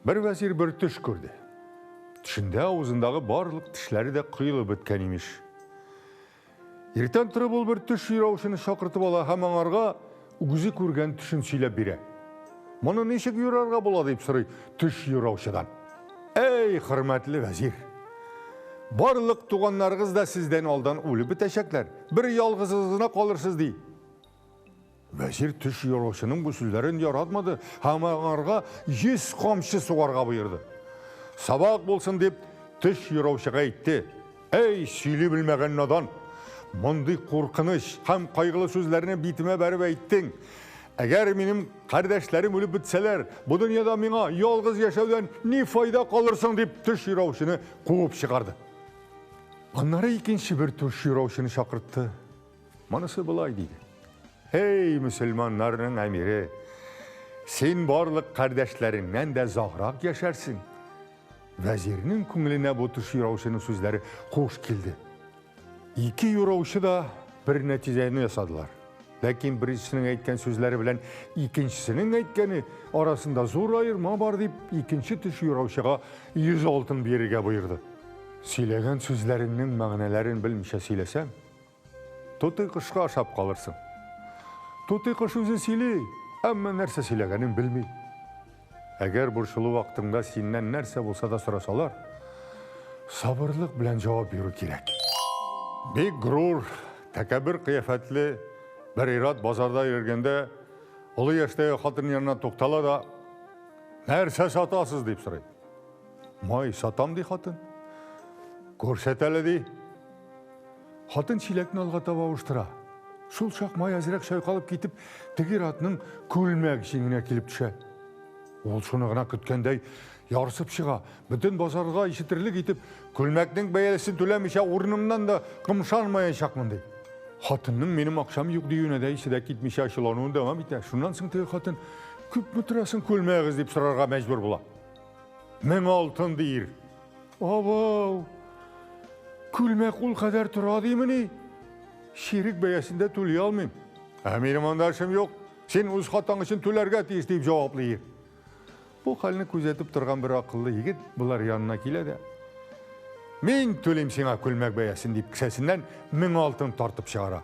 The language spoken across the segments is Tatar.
Бер вәзир бер төш күрде. Төшендә авызындагы барлык тешләре дә коелып беткән имеш. Иртән торып ул бер төш юраучыны чакыртып ала һәм аңарга үзе күргән төшен сөйләп бирә. Моны ничек юрарга була дип сорый төш юраучыдан. Әй, хөрмәтле вәзир! Барлык туганнарыгыз да сездән алдан үлеп бетәчәкләр. Бер ялгызыгыз гына калырсыз, ди. Вәзир төш юраучының бу сүзләрен яратмады һәм аңарга 100 камчы сугарга боерды. Сабак булсын дип, төш юраучыга әйтте: "Әй, сөйли белмәгән надан! Мондый куркыныч һәм кайгылы сүзләрне битемә бәреп әйттең. Әгәр минем кардәшләрем үлеп бетсәләр, бу дөньяда миңа ялгыз яшәүдән ни файда калыр соң?" дип төш юраучыны куып чыгарды. Аннары икенче бер төш юраучыны чакыртты. Монысы болай диде. Эй, мөселманнарның әмире, син барлык кардәшләреңнән дә озаграк яшәрсең. Вәзирнең күңеленә бу төш юраучының сүзләре хуш килде. Ике юраучы да бер нәтиҗәне ясадылар. Ләкин беренчесенең әйткән сүзләре белән икенчесенең әйткәне арасында зур аерма бар дип, икенче төш юраучыга 100 алтын бирергә боерды. Сөйләгән сүзләреңнең мәгънәләрен белмичә сөйләсәң, Тутый кошка ашап калырсың. Тутый кош үзе сөйли, әмма нәрсә сөйләгәнен белми. Әгәр борчылу вакытыңда синнән нәрсә булса да сорасалар, сабырлык белән җавап бирү кирәк. Бик горур, тәкәббер кыяфәтле бер ир-ат базарда йөргәндә олы яшьтәге хатын янына туктала да, Нәрсә сатасыз? дип сорый. Май сатам, ди хатын. Күрсәт әле, ди. Хатын чиләкне алга таба авыштыра. Шул чак май әзрәк чайкалып китеп, теге ир-атның күлмәк җиңенә килеп төшә. Ул шуны гына көткәндәй ярсып чыга, бөтен базарга ишетерлек итеп, күлмәкнең бәясен түләмичә урынымнан да кымшанмаячакмын, ди. Хатынның минем акчам юк диюенә дә исе дә китмичә ачулануын дәвам итә. Шуннан соң теге хатын, күпме торасың күлмәгегез, дип сорарга мәҗбүр була. 1000 алтын, ди ир. Абау! Күлмәк ул кадәр тора димени? Чирек бәясен дә түли алмыйм. Ә минем анда эшем юк. Син үз хатаң өчен түләргә тиеш, дип җаваплый ир. Бу хәлне күзәтеп торган бер акыллы егет болар янына килә дә, Мин түлим сиңа күлмәк бәясен, дип кесәсеннән 1000 алтын тартып чыгара.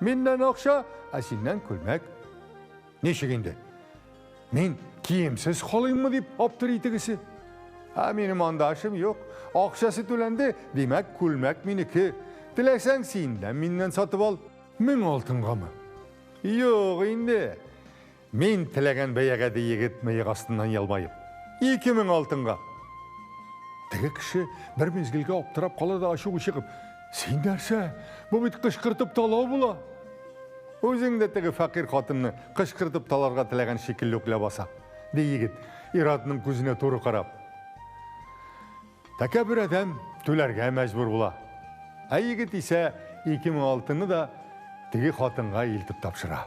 Миннән акча, ә синнән күлмәк. Ничек инде? Мин киемсез калыйммы дип аптырый тегесе. Ә минем анда эшем юк. Акчасы түләнде, димәк, күлмәк минеке. Теләсәң, син дә миннән сатып ал. 1000 алтынгамы? Юк инде. Мин теләгән бәягә, ди егет мыек астыннан елмаеп. 2000 алтынга. Теге кеше бер мизгелгә аптырап кала да ачуы чыгып, Син нәрсә? Бу бит кычкыртып талау була. Үзең дә теге фәкыйрь хатынны кычкыртып таларга теләгән шикелле үк ләбаса, ди егет, ир-атның күзенә туры карап. Тәкәббер адәм түләргә мәҗбүр була. Ә егет исә 2000 алтынны да теге хатынга илтеп тапшыра.